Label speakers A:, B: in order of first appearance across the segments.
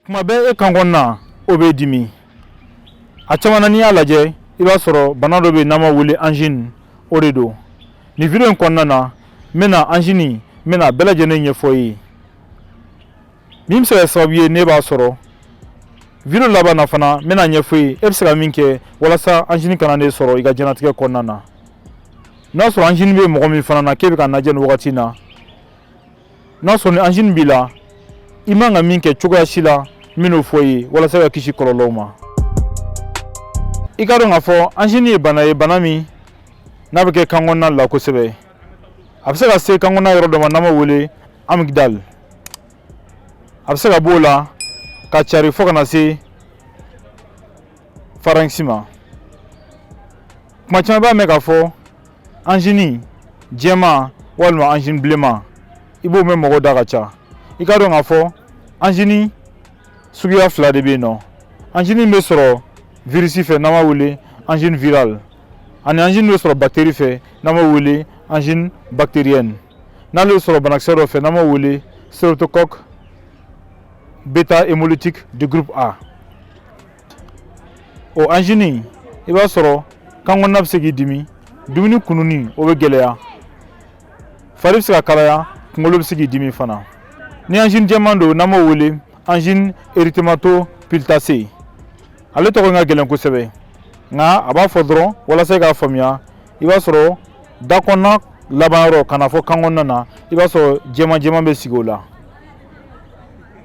A: Kuma bɛɛ e kan kɔnɔna o bɛ dimi. A caman na, n'i y'a lajɛ, i b'a sɔrɔ bana dɔ bɛ yen n'an b'a wele angine, o de don. Nin video in kɔnɔna na, n bɛna angine, n bɛna a bɛɛ lajɛlen ɲɛfɔ i ye, min bɛ se ka kɛ sababu ye ne b'a sɔrɔ. Video laban na fana, n bɛna ɲɛfɔ i ye e bɛ se ka min kɛ walasa angine kana ne sɔrɔ i ka diɲɛlatigɛ kɔnɔna na. N'a sɔrɔ angine bɛ mɔgɔ min fana na k'e bɛ ka lajɛ nin wagati in na, n'a sɔrɔ ni angine b'i la, i man ka min kɛ cogoya si la, n bɛn'o fɔ i ye walasa i ka kisi kɔlɔlɔw ma. I ka dɔn k'a fɔ angine ye bana ye, bana min n'a bɛ kɛ kan kɔnɔna la kosɛbɛ. A bɛ se ka se kan kɔnɔna yɔrɔ dɔ ma n'an b'o wele amygdale. A bɛ se ka b'o la ka cari fo ka na se pharynx ma. Kuma caman b'a mɛn k'a fɔ angine jɛman walima angine bilenman, i b'o mɛn mɔgɔw da ka ca. I ka dɔn k'a fɔ angine suguya fila de bɛ yen nɔ. Angine bɛ sɔrɔ virus fɛ n'an b'a wele angine virale, ani angine bɛ sɔrɔ bactérie fɛ n'an b'a wele angine bactérienne. N'ale bɛ sɔrɔ banakisɛ dɔ fɛ n'an b'a wele streptocoque bêta hémolytique du groupe A. O angine, i b'a sɔrɔ kan kɔnɔna bɛ se k'i dimi, dumuni kununi o bɛ gɛlɛya, fari bɛ se ka kalaya, kunkolo bɛ se k'i dimi fana. Ni angine jɛman don n'an b'o wele angine érythémato-pultacée, ale tɔgɔ ka gɛlɛn kosɛbɛ, nka a b'a fɔ dɔrɔn walasa i k'a faamuya. I b'a sɔrɔ da kɔnɔna laban yɔrɔ ka na fɔ kan kɔnɔna na, i b'a sɔrɔ jɛman jɛman bɛ sigi o la.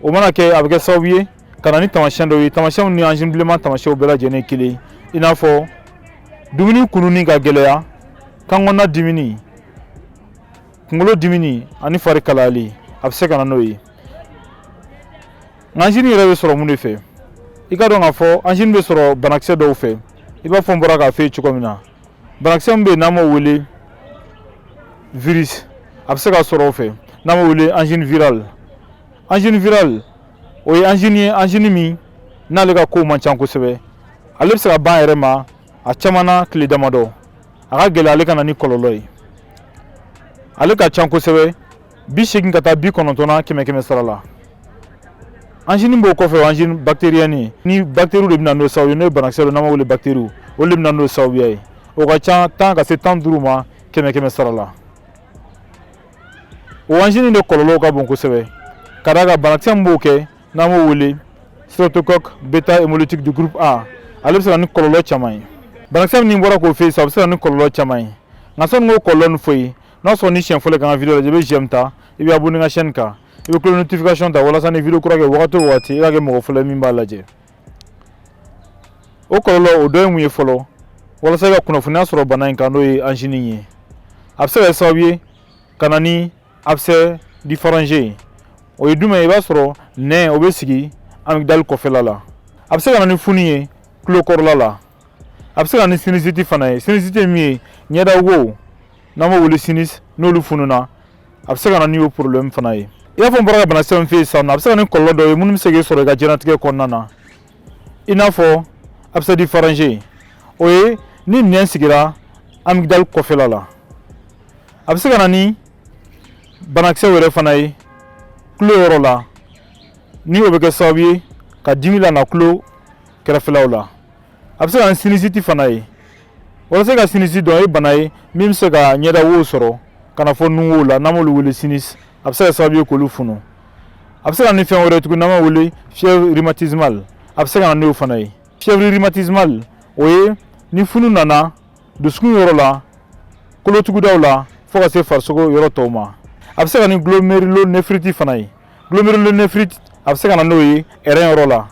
A: O mana kɛ, a bɛ kɛ sababu ye ka na ni taamasiyɛn dɔw ye, taamasiyɛnw ni angine bilenman taamasiyɛnw bɛɛ lajɛlen kelen, i n'a fɔ dumuni kununi ka gɛlɛya, kan kɔnɔna dimini, kunkolo dimini ani fari kalayali, a bɛ se ka na n'o ye. Nka angine yɛrɛ bɛ sɔrɔ mun de fɛ? I ka dɔn k'a fɔ angine bɛ sɔrɔ banakisɛ dɔw fɛ. I b'a fɔ n bɔra k'a fɔ ye cogo min na, banakisɛ min bɛ yen n'an b'o wele virus, a bɛ se ka sɔrɔ o fɛ n'an b'o wele angine virale. Angine virale, o ye angine ye, angine min n'ale ka kow man ca kosɛbɛ. Ale bɛ se ka ban a yɛrɛ ma a caman na tile damadɔ. A ka gɛlɛn ale ka na ni kɔlɔlɔ ye. Ale ka ca kosɛbɛ, 80 ka taa 90 na kɛmɛ kɛmɛ sara la. Angine b'o kɔfɛ, angine bactérienne, ni bactérie de bɛ na n'o sababu ye, n'o ye banakisɛ dɔ n'an b'a wele bactérie, olu de bɛ na n'o sababuya ye. O ka ca 10 ka se 15 ma kɛmɛ kɛmɛ sara la. O angine de kɔlɔlɔw ka bon kosɛbɛ, ka d'a kan banakisɛ min b'o kɛ n'an b'o wele streptocoque bêta hémolytique du groupe A, ale bɛ se ka ni kɔlɔlɔ caman ye. Banakisɛ min bɔra k'o fɛ yen sisan, a bɛ se ka ni kɔlɔlɔ caman ye. Nka sɔnni k'o kɔlɔlɔ nin fɔ ye, n'a sɔrɔ ni siɲɛ fɔlɔ ka n ka video lajɛ, i bɛ j'aime ta, i bɛ abonné n ka chaîne kan, i bɛ cloche notification ta, walasa ni video kura kɛ wagati o wagati, i ka kɛ mɔgɔ fɔlɔ ye min b'a lajɛ. O kɔlɔlɔ o dɔ ye mun ye fɔlɔ? Walasa i ka kunnafoniya sɔrɔ bana in kan, n'o ye angine ye, a bɛ se ka kɛ sababu ye ka na ni abcès du pharynx ye. O ye jumɛn ye? I b'a sɔrɔ nɛn o bɛ sigi amygdale kɔfɛla la. A bɛ se ka na ni funu ye tulo kɔrɔla la. A bɛ se ka na ni sinusite fana ye. Sinusite ye min ye, ɲɛda wo n'an b'o wele sinus, n'olu fununa, a bɛ se ka na ni o problème fana ye. I b'a fɔ n bɔra ka banakisɛ min fɛ yen sisan, a bɛ se ka ni kɔlɔlɔ dɔ ye minnu bɛ se k'e sɔrɔ i ka diɲɛlatigɛ kɔnɔna na, i n'a fɔ abcès du pharynx, o ye ni nɛn sigira amygdale kɔfɛla la. A bɛ se ka na ni banakisɛw yɛrɛ fana ye tulo yɔrɔ la, ni o bɛ kɛ sababu ye ka dimi lana tulo kɛrɛfɛlaw la. A bɛ se ka na ni sinusite fana ye. Walasa ka sinusite dɔn, o ye bana ye min bɛ se ka ɲɛda wo sɔrɔ ka na fɔ nun wo la n'an b'olu wele sinus, a bɛ se ka sababu ye k'olu funu. A bɛ se ka na ni fɛn wɛrɛ tuguni n'an b'a wele fièvre rhumatismale, a bɛ se ka na n'o fana ye. Fièvre rhumatismale, o ye ni funu nana dusukun yɔrɔ la, kolotugudaw la, fo ka se farisogo yɔrɔ tɔw ma. A bɛ se ka ni glomérulonéphrite fana ye. Glomérulonéphrite, a bɛ se ka na n'o ye rein yɔrɔ la,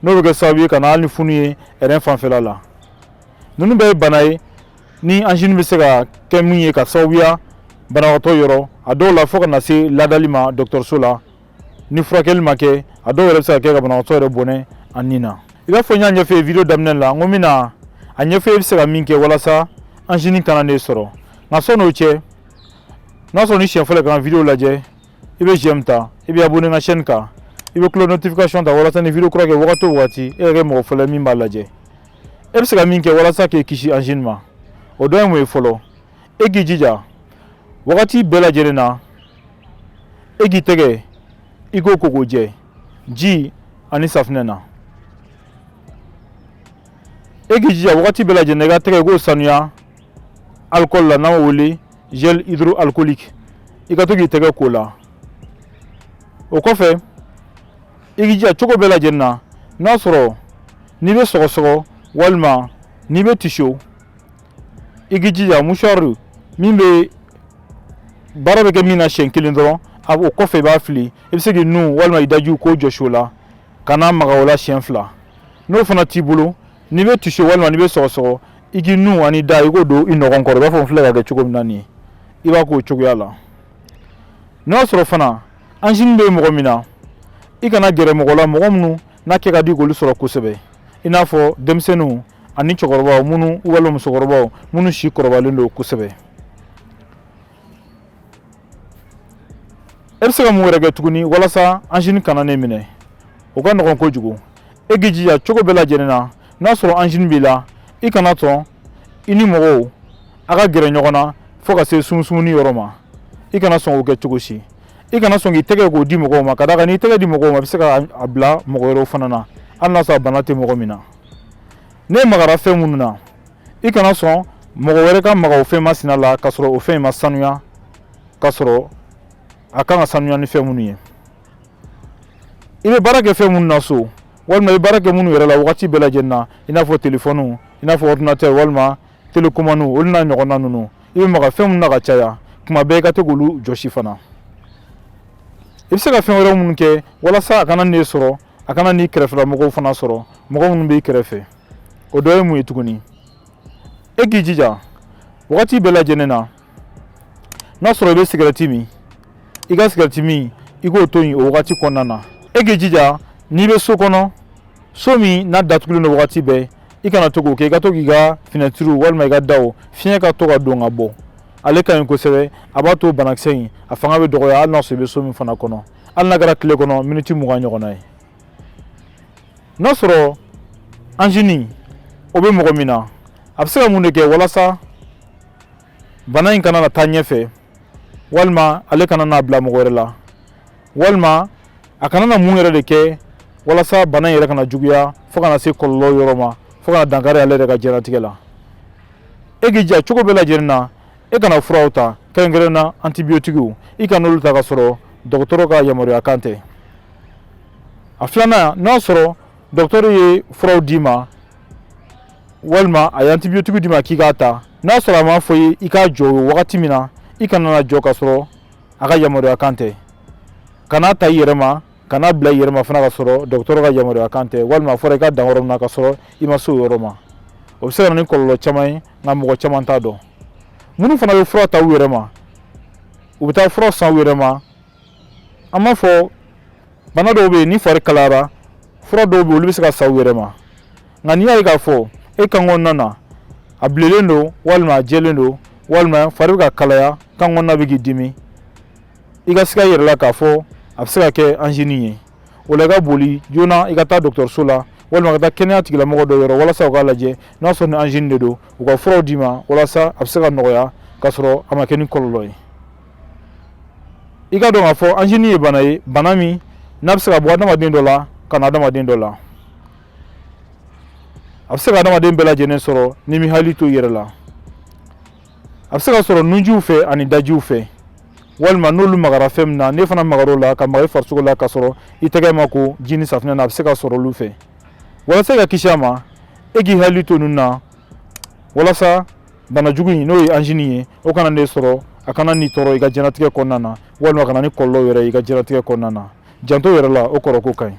A: n'o bɛ kɛ sababu ye ka na hali ni funu ye rein fanfɛla la. Ninnu bɛɛ ye bana ye ni angine bɛ se ka kɛ min ye ka sababuya banabagatɔ yɔrɔ, a dɔw la fo ka na se ladali ma dɔgɔtɔrɔso la. Ni furakɛli ma kɛ, a dɔw yɛrɛ bɛ se ka kɛ ka banabagatɔ yɛrɛ bɔnɛ a nin na. I b'a fɔ n y'a ɲɛfɔ ye video daminɛ la, n ko n bɛna a ɲɛfɔ e bɛ se ka min kɛ walasa angine kana ne sɔrɔ. Nka sɔn'o cɛ, n'a sɔrɔ ni siɲɛ fɔlɔ ka n ka video lajɛ, i bɛ j'aime ta, i bɛ abonné n ka chaîne kan, i bɛ cloche notification ta, walasa ni video kura kɛ wagati o wagati, e ka kɛ mɔgɔ fɔlɔ ye min b'a lajɛ. E bɛ se ka min kɛ walasa k'e kisi angine ma, o dɔ ye mun ye fɔlɔ? E k'i jija wagati bɛɛ lajɛlen na, e k'i tɛgɛ i k'o ko k'o jɛ ji ani safinɛ na. E k'i jija wagati bɛɛ lajɛlen na, i ka tɛgɛ, i k'o sanuya alcool la, n'an b'o wele gel hydroalcoolique. I ka to k'i tɛgɛ ko la. O kɔfɛ, i k'i jija cogo bɛɛ lajɛlen na, n'a sɔrɔ n'i bɛ sɔgɔsɔgɔ walima n'i bɛ tiso, i k'i jija mouchoir min bɛ baara bɛ kɛ min na siɲɛ kelen dɔrɔn, o kɔfɛ i b'a fili. I bɛ se k'i nun walima i dajiw k'o jɔsi o la, kana maga o la siɲɛ fila. N'o fana t'i bolo, n'i bɛ tiso walima n'i bɛ sɔgɔsɔgɔ, i k'i nun ani da, i k'o don i nɔgɔn kɔrɔ, i b'a fɔ n filɛ ka kɛ cogo min na nin ye. I b'a k'o cogoya la. N'o y'a sɔrɔ fana angine bɛ mɔgɔ min na, i kana gɛrɛ mɔgɔ la, mɔgɔ minnu n'a kɛ ka di k'olu sɔrɔ kosɛbɛ, i n'a fɔ denmisɛnninw ani cɛkɔrɔbaw minnu walima musokɔrɔbaw minnu si kɔrɔbalen don kosɛbɛ. E bɛ se ka mun wɛrɛ kɛ tuguni walasa angine kana ne minɛ? O ka nɔgɔn kojugu. E k'i jija cogo bɛɛ lajɛlen na, n'a sɔrɔ angine b'i la, i kana sɔn i ni mɔgɔw a ka gɛrɛ ɲɔgɔn na fo ka se sumusumuni yɔrɔ ma. I kana sɔn k'o kɛ cogo si. I kana sɔn k'i tɛgɛ k'o di mɔgɔw ma, ka d'a kan n'i tɛgɛ di mɔgɔw ma, a bɛ se ka a bila mɔgɔ wɛrɛw fana na, hali n'a sɔrɔ a bana tɛ mɔgɔ min na. N'e magara fɛn minnu na, i kana sɔn mɔgɔ wɛrɛ ka maga o fɛn masina la k'a sɔrɔ o fɛn in ma sanuya, k'a sɔrɔ a kan ka sanuya ni fɛn minnu ye. I bɛ baara kɛ fɛn minnu na so, walima i bɛ baara kɛ minnu yɛrɛ la wagati bɛɛ lajɛlen na, i n'a fɔ telefɔniw, i n'a fɔ ordinateur walima télécommande, olu n'a ɲɔgɔnna ninnu, i bɛ maga fɛn minnu na ka caya kuma bɛɛ, i ka to k'olu jɔsi fana. I bɛ se ka fɛn wɛrɛ minnu kɛ walasa a kana n'e sɔrɔ, a kana n'i kɛrɛfɛla mɔgɔw fana sɔrɔ, mɔgɔ minnu b'i kɛrɛfɛ, o dɔ ye mun ye tuguni? E k'i jija wagati bɛɛ lajɛlen na, n'a sɔrɔ i bɛ sigɛrɛti min, i ka sigɛrɛti min, i k'o to yen o wagati kɔnɔna na. E k'i jija, n'i bɛ so kɔnɔ, so min n'a datugulen don wagati bɛɛ, i kana to k'o kɛ. I ka to k'i ka finɛtiriw walima i ka daw fiɲɛ ka to ka don ka bɔ. Ale ka ɲi kosɛbɛ, a b'a to banakisɛ in a fanga bɛ dɔgɔya, hali n'a sɔrɔ i bɛ so min fana kɔnɔ, hali n'a kɛra tile kɔnɔ miniti 20 ɲɔgɔnna ye. N'a sɔrɔ angine o bɛ mɔgɔ min na, a bɛ se ka mun de kɛ walasa bana in kana na taa ɲɛfɛ, walima ale kana n'a bila mɔgɔ wɛrɛ la, walima a kana na mun yɛrɛ de kɛ walasa bana in yɛrɛ kana juguya fo kana se kɔlɔlɔ yɔrɔ ma, fo kana dankari ale yɛrɛ ka diɲɛlatigɛ la? E k'i jija cogo bɛɛ lajɛlen na, e kana furaw ta, kɛrɛnkɛrɛn na antibiotiques, i kana olu ta ka sɔrɔ dɔgɔtɔrɔ ka yamaruya kan tɛ. A filanan, n'a sɔrɔ dɔgɔtɔrɔ ye furaw d'i ma walima a ye antibiotique d'i ma k'i k'a ta, n'a sɔrɔ a m'a fɔ i ye i k'a jɔ o wagati min na, i kana na jɔ ka sɔrɔ a ka yamaruya kan tɛ. Kana ta i yɛrɛ ma, kana bila i yɛrɛ ma fana ka sɔrɔ dɔgɔtɔrɔ ka yamaruya kan tɛ, walima a fɔra i ka dan yɔrɔ min na ka sɔrɔ i ma se o yɔrɔ ma. O bɛ se ka na ni kɔlɔlɔ caman ye, nka mɔgɔ caman t'a dɔn. Minnu fana bɛ fura ta u yɛrɛ ma, u bɛ taa fura san u yɛrɛ ma. An b'a fɔ bana dɔw bɛ yen, ni fari kalayara, fura dɔw bɛ yen, olu bɛ se ka san u yɛrɛ ma. Nka n'i y'a ye k'a fɔ e kan kɔnɔna na a bilennen don, walima a jɛlen don, walima fari bɛ ka kalaya, kan kɔnɔna bɛ k'i dimi, i ka siga i yɛrɛ la k'a fɔ a bɛ se ka kɛ angine ye. O la, i ka boli joona, i ka taa dɔgɔtɔrɔso la walima ka taa kɛnɛya tigilamɔgɔ dɔ yɔrɔ, walasa u k'a lajɛ n'a sɔrɔ ni angine de don, u ka furaw d'i ma walasa a bɛ se ka nɔgɔya k'a sɔrɔ a ma kɛ ni kɔlɔlɔ ye. I ka dɔn k'a fɔ angine ye bana ye, bana min n'a bɛ se ka bɔ adamaden dɔ la ka na adamaden dɔ la. A bɛ se ka adamaden bɛɛ lajɛlen sɔrɔ n'i m'i hakili to i yɛrɛ la. A bɛ se ka sɔrɔ nunjiw fɛ ani dajiw fɛ, walima n'olu magara fɛn min na, n'e fana magar'o la ka maga i farisogo la ka sɔrɔ i tɛgɛ ma ko ji ni safunɛ na, a bɛ se ka sɔrɔ olu fɛ. Walasa i ka kisi a ma, e k'i hakili to ninnu na, walasa bana jugu in, n'o ye angine ye, o kana n'e sɔrɔ, a kana n'i tɔɔrɔ i ka diɲɛlatigɛ kɔnɔna na, walima a kana ni kɔlɔlɔ yɛrɛ i ka diɲɛlatigɛ kɔnɔna na. Janto yɛrɛ la, o kɔrɔ ko ka ɲi.